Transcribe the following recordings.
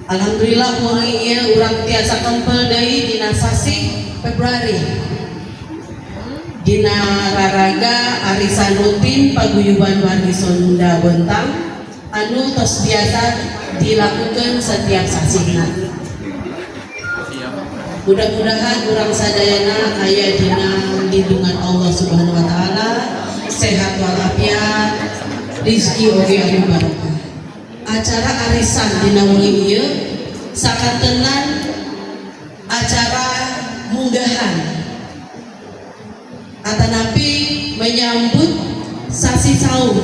Alhamdulillah, wengi ieu urang tiasa kempel deui dina sasih Februari, dina raraga arisan rutin Paguyuban Wargi Sunda Bontang anu tos biasa dilakukan setiap sasihna. Mudah-mudahan urang sadayana aya dina lindungan Allah Subhanahu wa Taala, sehat walafiat, rizki oge anu barokah. Acara arisan dina wengi ieu sakantenan acara munggahan atanapi menyambut sasi saum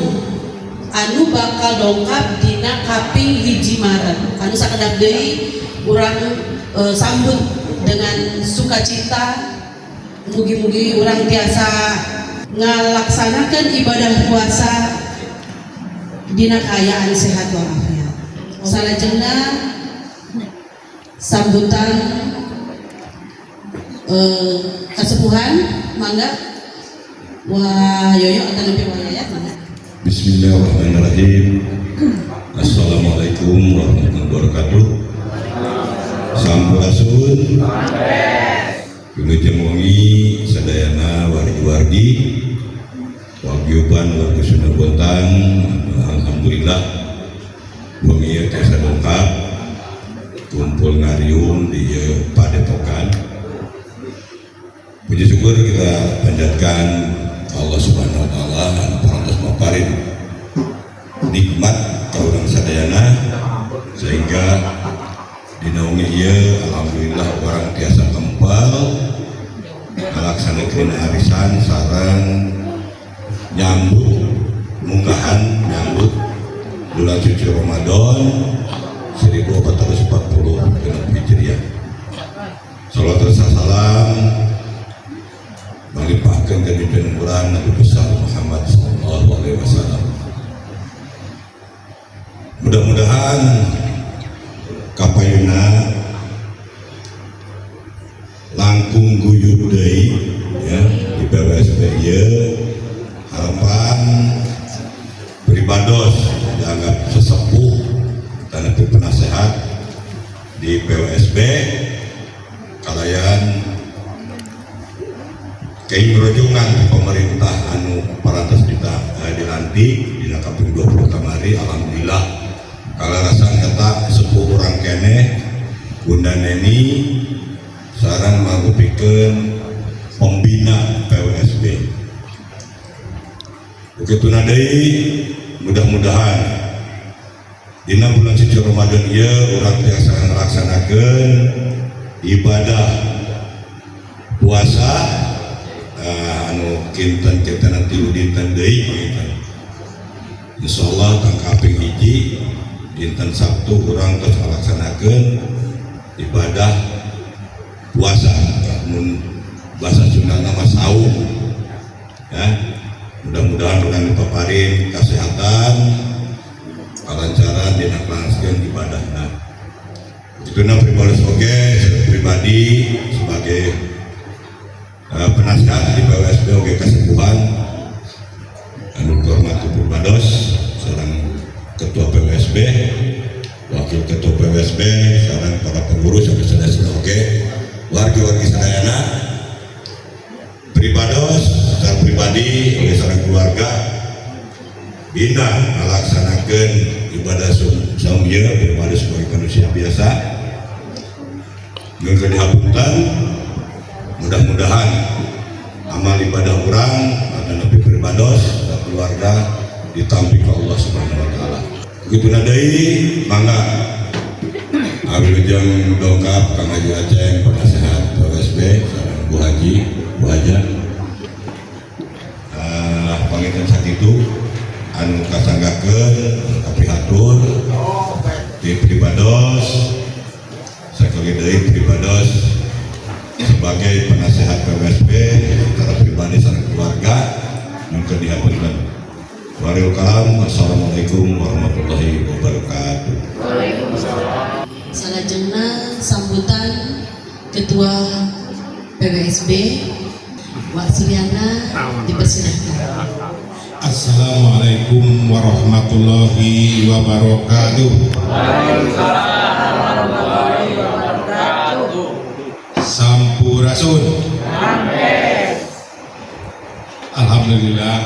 anu bakal dongkap dina kaping 1 Maret, anu sakedap deui urang sambut dengan sukacita. Mugi-mugi urang tiasa ngalaksanakan ibadah puasa dina kaayaan sehat walafiat. Salajengna sambutan kasepuhan, mangga Wa Yoyo atanapi Wa Yayat, mangga. Bismillahirrahmanirrahim. Assalamualaikum warahmatullahi wabarakatuh. Sampurasun. Wilujeng wengi sadayana wargi-wargi Paguyuban Warga Sunda Bontang. Alhamdulillah, wengi ieu tiasa dongkap kumpul ngariung di ieu padepokan. Puji syukur kita panjatkan Allah Subhanahu wa Taala anu parantos maparin nikmat ka urang sadayana sehingga dina wengi ieu alhamdulillah urang tiasa kempal ngalaksanakeun arisan sareng nyambut munggahan, nyambut bulan suci Ramadan 1446 Hijriah. Salawat dan salam malimpahkeun ka junjungan urang Nabi besar Muhammad sallallahu alaihi wasallam. Mudah-mudahan kapayuna langkung guyub deui ya di PWSB ieu. Harapan pribados dianggap sesepuh dan itu penasehat di PWSB kalayan kenging rojongan pemerintah anu parantos kita dilantik dina kaping 20 kamari. Alhamdulillah, kalarasan eta sepuh urang keneh, Bunda Neni, sareng mangrupikeun pembina PWSB. Begitu deui, mudah-mudahan dina bulan suci Ramadan ieu urang tiasa ngalaksanakeun ibadah puasa anu kinten-kintenan 3 dinten deui panginten. Insyaallah tang kaping 1 dinten Sabtu urang terus ngalaksanakeun ibadah puasa, mun bahasa Sunda nama saum ya. Mudah-mudahan urang dipaparin kesehatan, kalancaran dina ngalaksanakeun ibadahna. Itu na pribadi oge, pribadi sebagai penasihat di PWSB oge kasepuhan, anu dihormati pribados sareng ketua PWSB, wakil ketua PWSB, sareng para pengurus yang sadaya oge wargi-wargi sadayana, pribados secara pribadi oge sareng keluarga dina ngalaksanakeun ibadah saum ieu, pribadi sebagai manusia biasa nyuhunkeun dihapunten. Mudah-mudahan amal ibadah urang atanapi pribados dan keluarga ditampi ke Allah Subhanahu wa Taala. Begitu deui, mangga Wilujeng dongkap Kang Haji Aceng, penasehat PWSB, sareng Bu Haji, Bu Haja. Panginten sakitu anu kasanggakeun, kapihatur di pribados. Sekali deui, pribados sebagai penasehat PWSB secara pribadi sareng keluarga nyuhunkeun dihapunten. Waril kalam, assalamualaikum warahmatullahi wabarakatuh. Salajengna sambutan Ketua PWSB Wak Suryana, dipersilahkan. Assalamualaikum warahmatullahi wabarakatuh. Sampurasun. Alhamdulillah.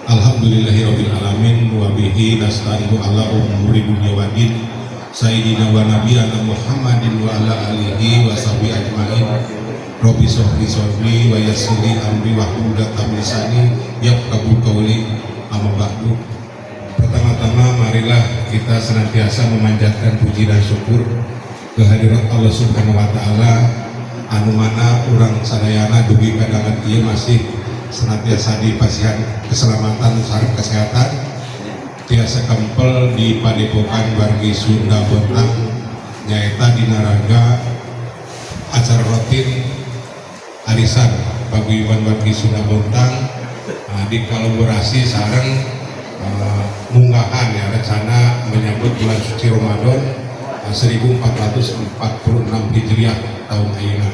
Alhamdulillahirabbil alamin wa bihi nasta'inu ala umuri dunya waddin. Sayyidina wa nabiyana Muhammadin wa ala alihi wa sahbihi ajmain. Rabbi shrah li sadri wa yassir li amri wahlul 'uqdatam min lisani yafqahu qawli. Amma ba'du. Pertama-tama marilah kita senantiasa memanjatkan puji dan syukur kehadirat Allah Subhanahu wa taala, anu mana urang sadayana dugi ka danget ieu masih senantiasa dipasihan keselamatan sareng kesehatan, tiasa kempel di Padepokan Wargi Sunda Bontang, nyaeta dina rangka acara rutin arisan Paguyuban Wargi Sunda Bontang di kolaborasi sareng munggahan ya, rencana menyambut bulan suci Ramadan 1446 Hijriah tahun ayeuna.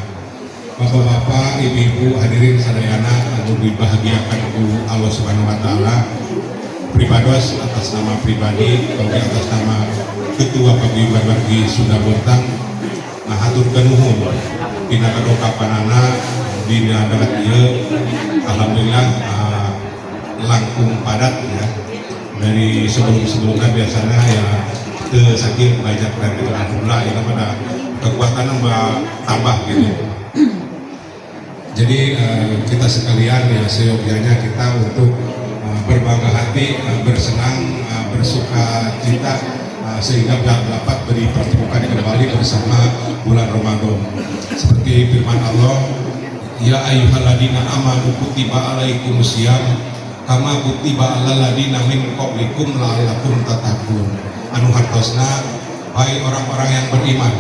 Bapak-bapak, ibu-ibu, hadirin sadayana anu dibahagiakan ku Allah Subhanahu wa taala. Pribados atas nama pribadi, bagi atas nama Ketua Paguyuban Wargi Sunda Bontang ngahaturkeun nuhun dina kadongkapanana dina danget ieu. Alhamdulillah, langkung padat ya dari sebelum-sebelumnya. Biasanya ya teu sakieu banyak dan gitu. Alhamdulillah, ini pada kekuatan nambah tambah gitu. Jadi kita sekalian ya seyogyanya kita untuk berbangga hati, bersenang, bersuka cita, sehingga dapat dipertemukan kembali bersama bulan Ramadan. Seperti firman Allah, "Ya ayyuhalladzina amanu kutiba alaikumusiyam kama kutiba alal ladzina min qablikum la'allakum tattaqun." Anu hartosna, wahai orang-orang yang beriman,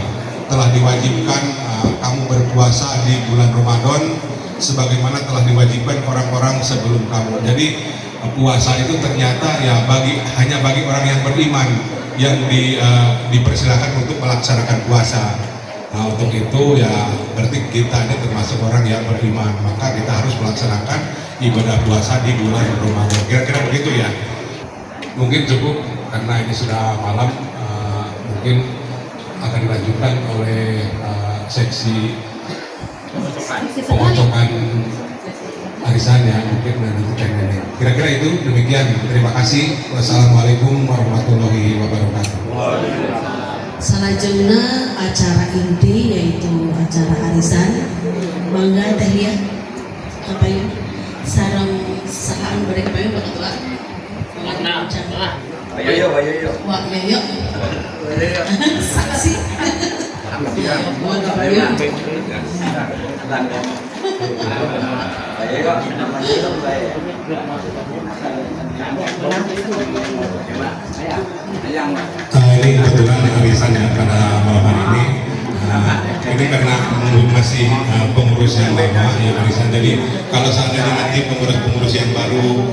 telah diwajibkan kamu berpuasa di bulan Ramadan sebagaimana telah diwajibkan orang-orang sebelum kamu. Jadi puasa itu ternyata ya hanya bagi orang yang beriman yang dipersilakan untuk melaksanakan puasa. Nah, untuk itu ya berarti kita ini termasuk orang yang beriman, maka kita harus melaksanakan ibadah puasa di bulan Ramadan. Kira-kira begitu ya. Mungkin cukup karena ini sudah malam, mungkin akan dilanjutkan oleh seksi pengocokan arisan ya, mungkin nanti ini. Kira-kira itu demikian. Terima kasih. Wassalamualaikum warahmatullahi wabarakatuh. Salajengna acara inti, yaitu acara arisan. Mangga, Teh ya, kapayun sareng saha anu bade kapayun, Pak Ketua? Mangga. Ayo yo, ayo yo. Wah, yo yo saksi. Wah, kapayun. Ayo yo, namanya itu saya. Yang Nah, ini kebetulan arisan ya pada malam hari ini. Nah, ini karena masih pengurus yang lama yang arisan. Jadi kalau seandainya nanti pengurus-pengurus yang baru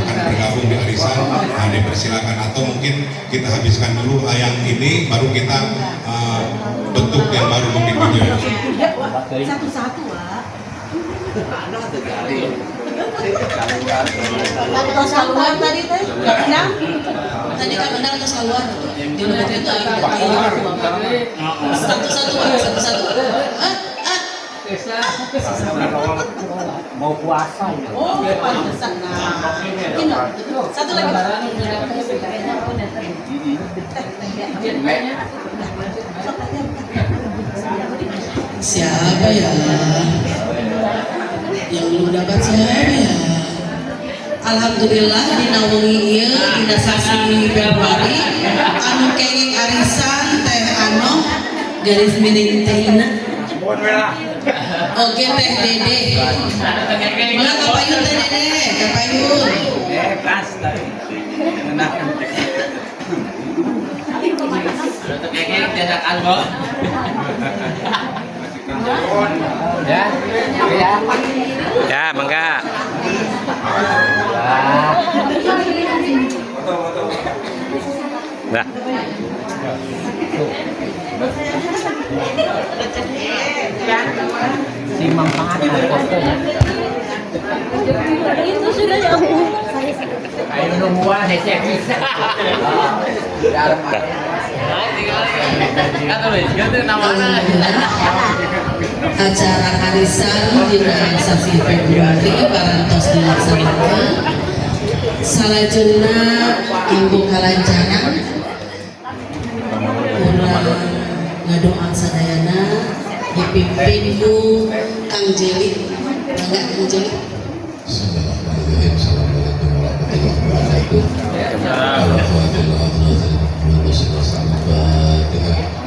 akan bergabung di arisan, nah, dipersilakan, atau mungkin kita habiskan dulu yang ini, baru kita bentuk yang baru mungkin gitu ya. Satu-satu, Wak. Keluar. Tos keluar tadi teh, enam. Tadi kan menang terus keluar. Di nomor itu satu-satu, Wak, satu-satu. Ah, ah. Mau puasa ya. Oh, pantesan. Nah, ini satu lagi, Pak. Mek. Siapa ya? Yang belum dapat siapa ya? Alhamdulillah, dina wengi ieu, dina sasi Februari, anu kenging arisan Teh Ano garis miring Teh Ina. Oke, Teh Dede. Mana kapayun, Teh Dede? Kapayun. Bebas tadi. Nah. Untuk kenging tidak algo. Ya, ya. Ya, mangga. Ah. Nah. Si manfaat fotonya. Itu sudah ya. Ayo nungguan saya bisa. Dalam. Alhamdulillah acara arisan dina sasi Februari parantos dilaksanakan. Salajengna kanggo kalancaran, urang ngadoa sadayana dipimpin ku Kang Jeli. Mangga, Kang Jeli. Bismillahirrahmanirrahim. Assalamualaikum warahmatullahi wabarakatuh. Al-Fatihah.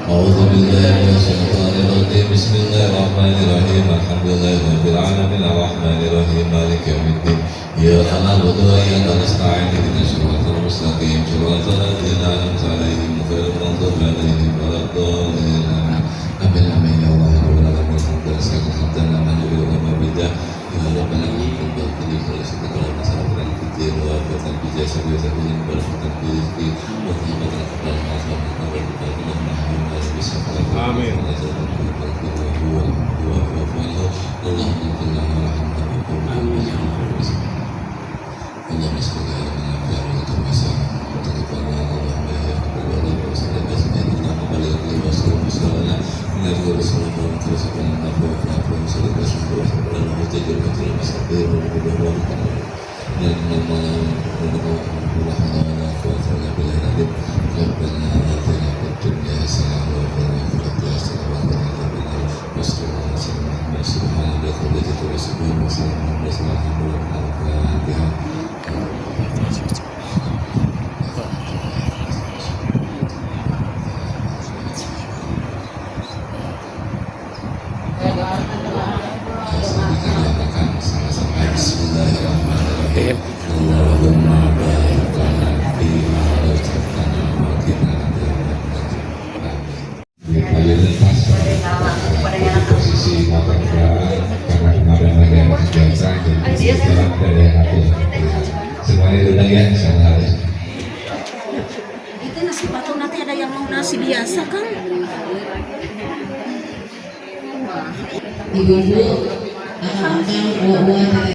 أعوذ بالله من الشيطان الرجيم. بسم الله الرحمن الرحيم. الحمد لله رب العالمين الرحمن الرحيم مالك يوم الدين. إياك نعبد وإياك نستعين. اهدنا الصراط المستقيم، صراط الذين أنعمت عليهم غير المغضوب عليهم ولا الضالين. آمين آمين يا الله رب العالمين. حمدا حمدا لمن يريد ما يا ربنا الحمد لله شكرا لنا في الدين وعافية بالجسد وسبيل بركة في رزقي وطيبة الأقدار. آمين. اللهم اغفر لنا وارحمنا. آمين. اللهم صل على محمد وسلم. اللهم اللهم صل على ربنا آتنا في الدنيا حسنة وفي الآخرة حسنة وقنا عذاب النار. وصلى الله على سيدنا محمد. سبحان ربك رب العزة عما يصفون وسلام على المرسلين والحمد لله رب العالمين. Sama-sama. Bismillahirrahmanirrahim. اللهم بارك لنا فيما رزقتنا وقنا عذاب النار. Amin. Pas posisi motor kendaraan karena kemarin lagi ada kegiatan, jadi sekarang tidak ada yang ngatur. Semuanya diundang ya, sama hari. Itu nasi patung, nanti ada yang mau nasi biasa kan? Ibu-ibu, akang-akang, uwa-uwa.